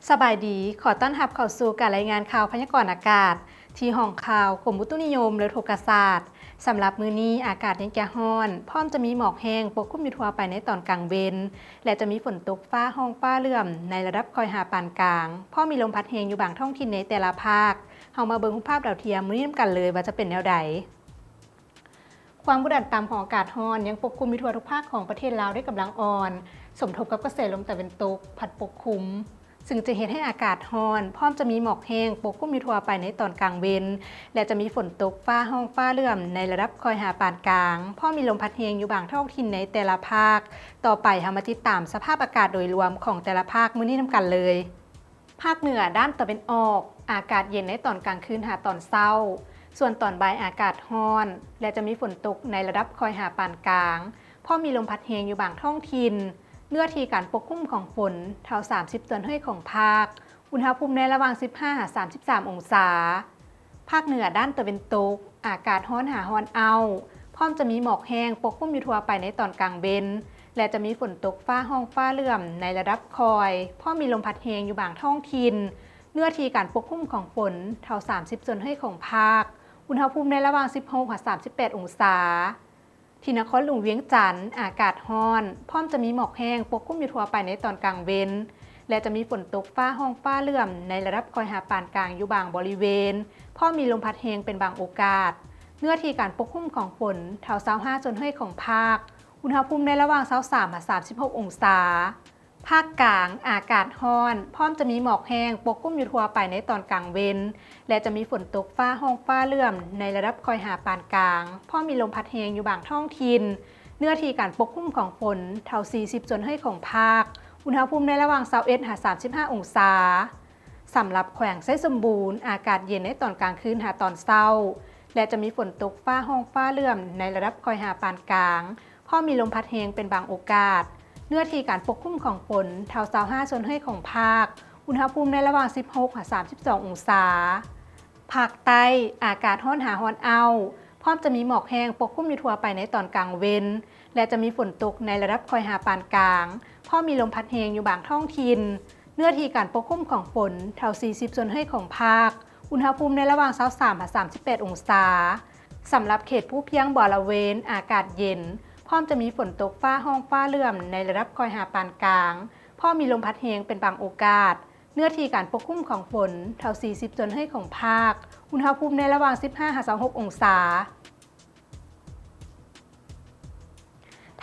ສະບາຍດີ, ຂໍຕ້ອນຮັບເຂົ້າສູ່ການລາຍງານຂ່າວພະຍາກອນອາກາດ ທີ່ຫ້ອງຂ່າວກົມອຸຕຸນິຍົມ ແລະ ອຸທົກກະສາດ. ສຳລັບມື້ນີ້ ອາກາດຍັງຈະຮ້ອນ, ພ້ອມຈະມີໝອກແຫ້ງປົກຄຸມຢູ່ທົ່ວໄປໃນຕອນກາງເວັນ ແລະ ຈະມີຝົນຕົກຟ້າຮ້ອງຟ້າເຫຼື້ອມໃນລະດັບຄ່ອຍຫາປານກາງ, ພ້ອມມີລົມພັດແຮງຢູ່ບາງທ້ອງຖິ່ນໃນແຕ່ລະພາກ. ເຮົາມາເບິ່ງຮູບພາບດາວທຽມມື້ນີ້ນຳກັນເລີຍວ່າຈະເປັນແນວໃດ. ຄວາມກົດດັນຕ່ຳຂອງອາກາດຮ້ອນຍັງປົກຄຸມຢູ່ທົ່ວທຸກພາກຂອງປະເທດລາວດ້ວຍກຳລັງອ່ອນ, ສົມທົບກັບກະແສລົມຕາເວັນຕົກພັດປົກຄຸມ, ຊຶ່ງຈະເຮັດໃຫ້ອາກາດຮ້ອນ, ພ້ອມຈະມີໝອກແຫ້ງປົກຄຸມຢູ່ທົ່ວໄປໃນຕອນກາງເວັນ ແລະ ຈະມີຝົນຕົກຟ້າຮ້ອງຟ້າເຫຼື້ອມໃນລະດັບຄ່ອຍຫາປານກາງ, ພ້ອມມີລົມພັດແຮງຢູ່ບາງທ້ອງຖິ່ນໃນແຕ່ລະພາກ. ຕໍ່ໄປເຮົາມາຕິດຕາມສະພາບອາກາດໂດຍລວມຂອງແຕ່ລະພາກມື້ນີ້ນຳກັນເລີຍ. ພາກເໜືອດ້ານຕາເວັນອອກ, ອາກາດເຢັນໃນຕອນກາງຄືນຫາຕອນເຊົ້າ, ສ່ວນຕອນບ່າຍອາກາດຮ້ອນ ແລະ ຈະມີຝົນຕົກໃນລະດັບຄ່ອຍຫາປານກາງ, ພ້ອມມີລົມພັດແຮງຢູ່ບາງທ້ອງຖິ່ນ. ເນື້ອທີ່ການປົກຄຸມຂອງຝົນເທົ່າສາມສິບສ່ວນຮ້ອຍຂອງພາກ, ອຸນຫະພູມໃນລະຫວ່າງສິບຫ້າຫາສາມສິບສາມອົງສາ. ພາກເໜືອດ້ານຕາເວັນຕົກ, ອາກາດຮ້ອນຫາຮ້ອນເອົ້າ, ພ້ອມຈະມີໝອກແຫ້ງປົກຄຸມຢູ່ທົ່ວໄປໃນຕອນກາງເວັນ ແລະ ຈະມີຝົນຕົກຟ້າຮ້ອງຟ້າເຫຼື້ອມໃນລະດັບຄ່ອຍ, ພ້ອມມີລົມພັດແຮງຢູ່ບາງທ້ອງຖິ່ນ. ເນື້ອທີ່ການປົກຄຸມຂອງຝົນເທົ່າສາມສິບສ່ວນຮ້ອຍຂອງພາກ, ອຸນຫະພູມໃນລະຫວ່າງສິບຫົກຫາສາມສິບແປດອົງສາ. ທີ່ນະຄອນຫຼວງວຽງຈັນ, ອາກາດຮ້ອນ, ພ້ອມຈະມີໝອກແຫ້ງປົກຄຸມຢູ່ທົ່ວໄປໃນຕອນກາງເວັນ ແລະ ຈະມີຝົນຕົກຟ້າຮ້ອງຟ້າເຫຼື້ອມໃນລະດັບຄ່ອຍຫາປານກາງຢູ່ບາງບໍລິເວນ, ພ້ອມມີລົມພັດແຮງເປັນບາງໂອກາດ. ເນື້ອທີ່ການປົກຄຸມຂອງຝົນເທົ່າຊາວຫ້າສ່ວນຮ້ອຍຂອງພາກ, ອຸນຫະພູມໃນລະຫວ່າງຊາວສາມຫາສາມສິບຫົກອົງສາ. ພາກກາງ, ອາກາດຮ້ອນ, ພ້ອມຈະມີໝອກແຫ້ງປົກຄຸມຢູ່ທົ່ວໄປໃນຕອນກາງເວັນ ແລະ ຈະມີຝົນຕົກຟ້າຮ້ອງຟ້າເຫຼື້ອມໃນລະດັບຄ່ອຍຫາປານກາງ, ພ້ອມມີລົມພັດແຮງຢູ່ບາງທ້ອງຖິ່ນ. ເນື້ອທີ່ການປົກຄຸມຂອງຝົນເທົ່າສີ່ສິບສ່ວນຮ້ອຍຂອງພາກ, ອຸນຫະພູມໃນລະຫວ່າງຊາວເອັດຫາສາມສິບຫ້າອົງສາ. ສຳລັບແຂວງໄຊສົມບູນ, ອາກາດເຢັນໃນຕອນກາງຄືນຫາຕອນເຊົ້າ ແລະ ຈະມີຝົນຕົກຟ້າຮ້ອງຟ້າເຫຼື້ອມໃນລະດັບຄ່ອຍຫາປານກາງ, ພ້ອມມີລົມພັດແຮງເປັນບາງໂອກາດ. ເນື້ອທີ່ການປົກຄຸມຂອງຝົນເທົ່າຊາວຫ້າສ່ວນຮ້ອຍຂອງພາກ, ອຸນຫະພູມໃນລະຫວ່າງສິບຫົກຫາສາມສິບສອງອົງສາ. ພາກໃຕ້, ອາກາດຮ້ອນຫາຮ້ອນເອົ້າ, ພ້ອມຈະມີໝອກແຫ້ງປົກຄຸມຢູ່ທົ່ວໄປໃນຕອນກາງເວັນ ແລະ ຈະມີຝົນຕົກໃນລະດັບຄ່ອຍຫາປານກາງ, ພ້ອມມີລົມພັດແຮງຢູ່ບາງທ້ອງຖິ່ນ. ເນື້ອທີ່ການປົກຄຸມຂອງຝົນເທົ່າສີ່ສິບສ່ວນຮ້ອຍຂອງພາກ, ອຸນຫະພູມໃນລະຫວ່າງຊາວສາມຫາສາມສິບແປດອົງສາ. ສຳລັບເຂດພູພຽງບໍລະເວນ, ອາກາດເຢັນ, ພ້ອມຈະມີຝົນຕົກຟ້າຮ້ອງຟ້າເຫຼື້ອມໃນລະດັບຄ່ອຍຫາປານກາງ, ພ້ອມມີລົມພັດແຮງເປັນບາງໂອກາດ. ເນື້ອທີ່ການປົກຄຸມຂອງຝົນເທົ່າສີ່ສິບສ່ວນຮ້ອຍຂອງພາກ, ອຸນຫະພູມໃນລະຫວ່າງສິບຫ້າຫາຊາວຫົກອົງສາ.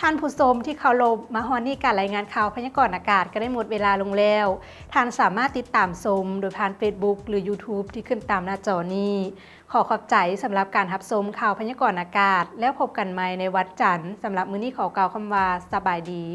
ທ່ານຜູ້ຊົມທີ່ເຄົາລົບ, ມາຮອດນີ້ການລາຍງານຂ່າວພະຍາກອນອາກາດກໍໄດ້ໝົດເວລາລົງແລ້ວ. ທ່ານສາມາດຕິດຕາມຊົມໂດຍຜ່ານເຟສບຸກ ຫຼື ຢູທູບ ທີ່ຂຶ້ນຕາມໜ້າຈໍນີ້. ຂໍຂອບໃຈສຳລັບການຮັບຊົມຂ່າວພະຍາກອນອາກາດ, ແລ້ວພົບກັນໃໝ່ໃນວັນຈັນ. ສຳລັບມື້ນີ້ຂໍກ່າວຄຳວ່າ ສະບາຍດີ.